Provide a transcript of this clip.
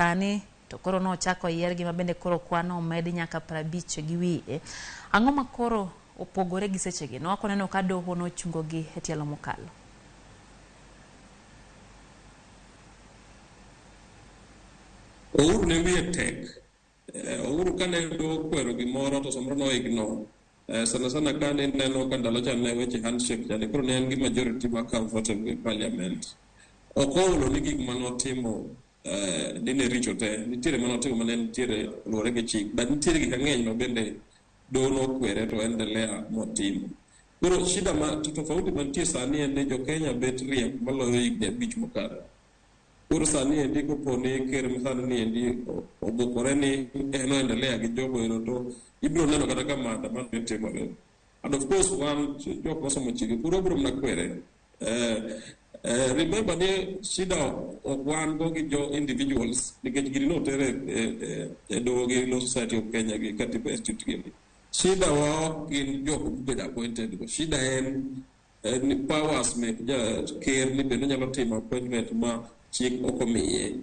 Sani to koro nochako yiergi ma bende koro kwan omed nyaka 50 gi wiye. Ang'o ma koro opogore gi sechegi? Nwak waneno ka doho nochungogi e tielo mokalo. Uhuru ne wiye tek. Uhuru kane doho okwero gimoro to samoro no ignore. Sana sana kane ineno ka ndalo cha ne weche handshake chande koro ne en gi majority ma comfortable e parliament. Ok ohulo ni gik manotimo dine richo te. Nitiere manotimo mane nitiere luwore gi chik. But nitiere gik mang'eny ma bende doho nokwere to endelea motimo. Koro shida ma to tofauti mantie sani en ni jo Kenya bet riek maloyo higni 5 mokalo. Koro sani endi kopo ni ker masani ni endi obukore ni en oendelea gi jogo ero to ibiro neno kata ka maandamano ne timore. And of course wan jok mosomo chike pur wabiro mana kwere. Remember ni shida ok wan go gi jo individuals nikech gini noter e doho gi Law Society of Kenya gi Katiba Institute gini. Shida wa ok gin jok mobedo appointed go. Shida en ni powers mek ja ker ni bende onyalo timo appointment ma chik ok omiye.